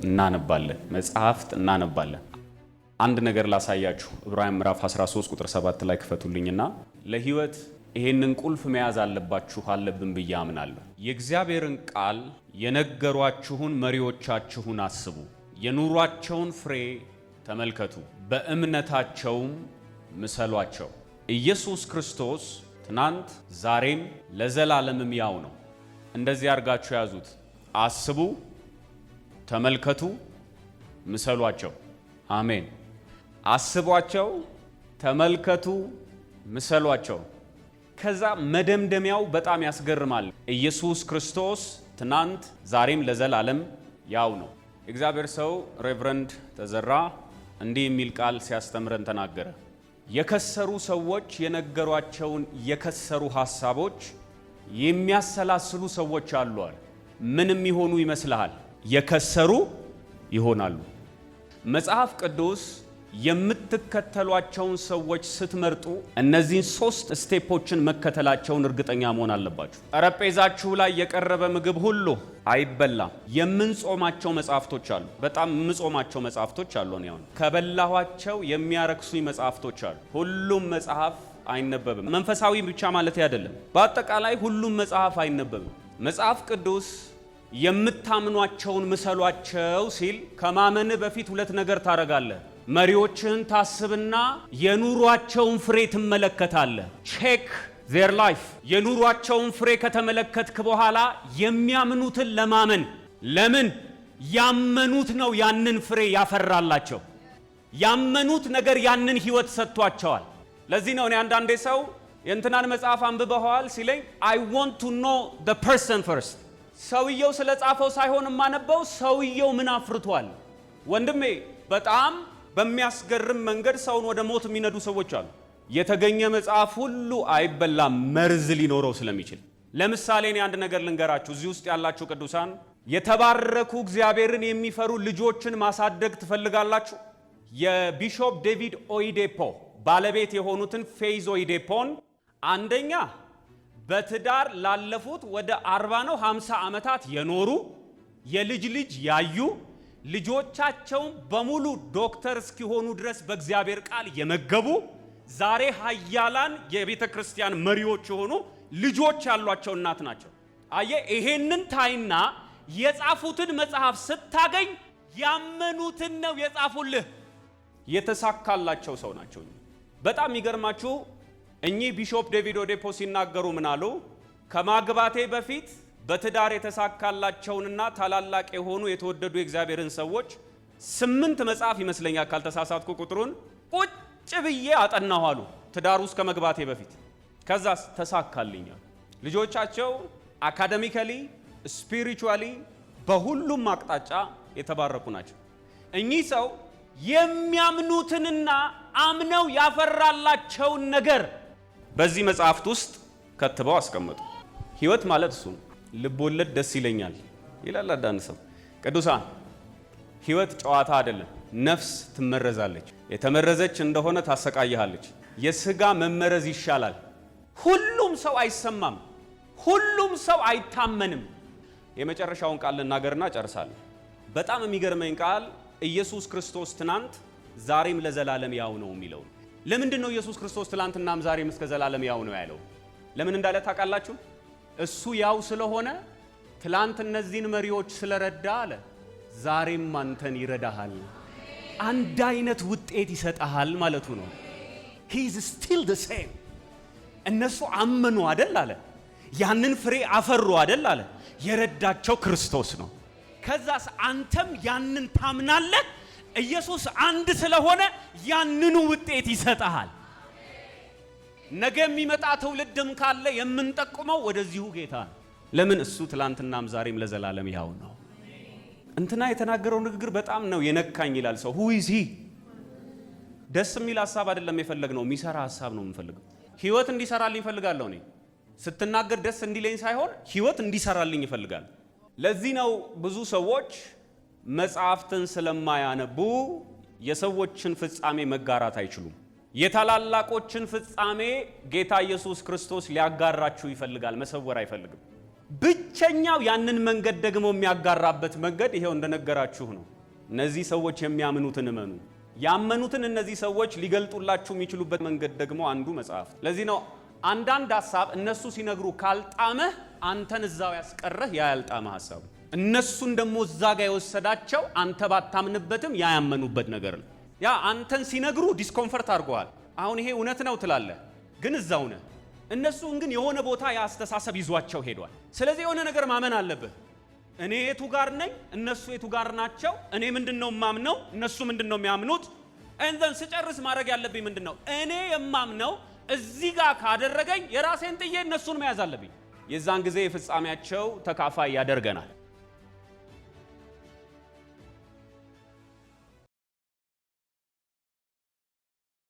እናነባለን፣ መጽሐፍት እናነባለን። አንድ ነገር ላሳያችሁ። ዕብራውያን ምዕራፍ 13 ቁጥር 7 ላይ ክፈቱልኝና ለህይወት ይሄንን ቁልፍ መያዝ አለባችሁ፣ አለብን ብዬ አምናለሁ። የእግዚአብሔርን ቃል የነገሯችሁን መሪዎቻችሁን አስቡ፣ የኑሯቸውን ፍሬ ተመልከቱ፣ በእምነታቸውም ምሰሏቸው። ኢየሱስ ክርስቶስ ትናንት ዛሬም ለዘላለምም ያው ነው። እንደዚህ አድርጋችሁ ያዙት። አስቡ፣ ተመልከቱ፣ ምሰሏቸው። አሜን። አስቧቸው፣ ተመልከቱ፣ ምሰሏቸው። ከዛ መደምደሚያው በጣም ያስገርማል። ኢየሱስ ክርስቶስ ትናንት ዛሬም ለዘላለም ያው ነው። እግዚአብሔር ሰው ሬቨረንድ ተዘራ እንዲህ የሚል ቃል ሲያስተምረን ተናገረ። የከሰሩ ሰዎች የነገሯቸውን የከሰሩ ሐሳቦች የሚያሰላስሉ ሰዎች አሉ አለ። ምን የሚሆኑ ይመስልሃል? የከሰሩ ይሆናሉ። መጽሐፍ ቅዱስ የምትከተሏቸውን ሰዎች ስትመርጡ እነዚህን ሶስት step ኦችን መከተላቸውን እርግጠኛ መሆን አለባችሁ። ጠረጴዛችሁ ላይ የቀረበ ምግብ ሁሉ አይበላም። የምንጾማቸው መጽሐፍቶች አሉ። በጣም የምጾማቸው መጽሐፍቶች አሉ። እኔ አሁን ከበላኋቸው የሚያረክሱኝ መጽሐፍቶች አሉ። ሁሉም መጽሐፍ አይነበብም። መንፈሳዊ ብቻ ማለት አይደለም። በአጠቃላይ ሁሉም መጽሐፍ አይነበብም። መጽሐፍ ቅዱስ የምታምኗቸውን ምሰሏቸው ሲል ከማመን በፊት ሁለት ነገር ታደርጋለህ። መሪዎችህን ታስብና የኑሯቸውን ፍሬ ትመለከታለህ። Check their life። የኑሯቸውን ፍሬ ከተመለከትክ በኋላ የሚያምኑትን ለማመን፣ ለምን ያመኑት ነው ያንን ፍሬ ያፈራላቸው። ያመኑት ነገር ያንን ህይወት ሰጥቷቸዋል። ለዚህ ነው እኔ አንዳንዴ ሰው የእንትናን መጽሐፍ አንብበኸዋል ሲለኝ I want to know the person first። ሰውየው ስለ ጻፈው ሳይሆን የማነበው ሰውየው ምን አፍርቷል። ወንድሜ፣ በጣም በሚያስገርም መንገድ ሰውን ወደ ሞት የሚነዱ ሰዎች አሉ። የተገኘ መጽሐፍ ሁሉ አይበላም፣ መርዝ ሊኖረው ስለሚችል። ለምሳሌ እኔ አንድ ነገር ልንገራችሁ። እዚህ ውስጥ ያላችሁ ቅዱሳን፣ የተባረኩ እግዚአብሔርን የሚፈሩ ልጆችን ማሳደግ ትፈልጋላችሁ? የ Bishop ዴቪድ ኦይዴፖ ባለቤት የሆኑትን ፌይዝ ኦይዴፖን፣ አንደኛ በትዳር ላለፉት ወደ 40 ነው 50 ዓመታት የኖሩ፣ የልጅ ልጅ ያዩ፣ ልጆቻቸውን በሙሉ ዶክተር እስኪሆኑ ድረስ በእግዚአብሔር ቃል የመገቡ፣ ዛሬ ሀያላን የቤተ ክርስቲያን መሪዎች የሆኑ ልጆች ያሏቸው እናት ናቸው። አየ፣ ይሄንን ታይና የጻፉትን መጽሐፍ ስታገኝ ያመኑትን ነው የጻፉልህ። የተሳካላቸው ሰው ናቸው። በጣም የሚገርማችሁ እኚህ Bishop ዴቪድ ኦዴፖ ሲናገሩ ምን አሉ? ከማግባቴ በፊት በትዳር የተሳካላቸውንና ታላላቅ የሆኑ የተወደዱ የእግዚአብሔርን ሰዎች ስምንት መጽሐፍ ይመስለኛል፣ ካልተሳሳትኩ ቁጥሩን፣ ቁጭ ብዬ አጠናሁ አሉ። ትዳር ውስጥ ከመግባቴ በፊት። ከዛስ ተሳካልኛል። ልጆቻቸው academically፣ spiritually በሁሉም አቅጣጫ የተባረኩ ናቸው። እኚህ ሰው የሚያምኑትንና አምነው ያፈራላቸውን ነገር በዚህ መጽሐፍት ውስጥ ከትበው አስቀመጡ። ህይወት ማለት እሱ ነው። ልብ ወለድ ደስ ይለኛል ይላል አንዳንድ ሰው። ቅዱሳን፣ ህይወት ጨዋታ አይደለም። ነፍስ ትመረዛለች። የተመረዘች እንደሆነ ታሰቃይሃለች። የስጋ መመረዝ ይሻላል። ሁሉም ሰው አይሰማም። ሁሉም ሰው አይታመንም። የመጨረሻውን ቃል ልናገርና ጨርሳለሁ። በጣም የሚገርመኝ ቃል ኢየሱስ ክርስቶስ ትናንት ዛሬም ለዘላለም ያው ነው የሚለው። ለምንድን ነው ኢየሱስ ክርስቶስ ትናንትናም ዛሬም እስከ ዘላለም ያው ነው ያለው? ለምን እንዳለ ታውቃላችሁ? እሱ ያው ስለሆነ ትላንት እነዚህን መሪዎች ስለረዳ አለ፣ ዛሬም አንተን ይረዳሃል። አንድ አይነት ውጤት ይሰጠሃል ማለቱ ነው። He is still the same። እነሱ አመኑ አደል አለ። ያንን ፍሬ አፈሩ አደል አለ። የረዳቸው ክርስቶስ ነው። ከዛስ አንተም ያንን ታምናለህ። ኢየሱስ አንድ ስለሆነ ያንኑ ውጤት ይሰጠሃል። ነገ የሚመጣ ትውልድም ካለ የምንጠቁመው ወደዚሁ ጌታ ነው። ለምን? እሱ ትላንትናም ዛሬም ለዘላለም ያው ነው። እንትና የተናገረው ንግግር በጣም ነው የነካኝ ይላል ሰው። Who is he? ደስ የሚል ሀሳብ አይደለም የፈለግነው፣ የሚሰራ ሀሳብ ነው የምንፈልገው። ህይወት እንዲሰራልኝ እፈልጋለሁ። እኔ ስትናገር ደስ እንዲለኝ ሳይሆን ህይወት እንዲሰራልኝ እፈልጋለሁ። ለዚህ ነው ብዙ ሰዎች መጽሐፍትን ስለማያነቡ የሰዎችን ፍጻሜ መጋራት አይችሉም። የታላላቆችን ፍጻሜ ጌታ ኢየሱስ ክርስቶስ ሊያጋራችሁ ይፈልጋል፣ መሰወር አይፈልግም። ብቸኛው ያንን መንገድ ደግሞ የሚያጋራበት መንገድ ይሄው እንደነገራችሁ ነው። እነዚህ ሰዎች የሚያምኑትን እመኑ። ያመኑትን እነዚህ ሰዎች ሊገልጡላችሁ የሚችሉበት መንገድ ደግሞ አንዱ መጽሐፍ። ለዚህ ነው አንዳንድ ሀሳብ እነሱ ሲነግሩ ካልጣመህ አንተን እዛው ያስቀረህ ያ ያልጣመህ ሀሳብ፣ እነሱን ደግሞ እዛ ጋር የወሰዳቸው አንተ ባታምንበትም ያ ያመኑበት ነገር ነው። ያ አንተን ሲነግሩ discomfort አድርጎሃል። አሁን ይሄ እውነት ነው ትላለህ፣ ግን እዛው ነህ። እነሱን ግን የሆነ ቦታ ያ አስተሳሰብ ይዟቸው ሄዷል። ስለዚህ የሆነ ነገር ማመን አለብህ። እኔ የቱ ጋር ነኝ? እነሱ የቱ ጋር ናቸው? እኔ ምንድን ነው የማምነው? እነሱ ምንድን ነው የሚያምኑት? And then ስጨርስ ማድረግ ያለብኝ ምንድን ነው? እኔ የማምነው እዚህ ጋር ካደረገኝ የራሴን ጥዬ እነሱን መያዝ አለብኝ። የዛን ጊዜ የፍጻሜያቸው ተካፋይ ያደርገናል።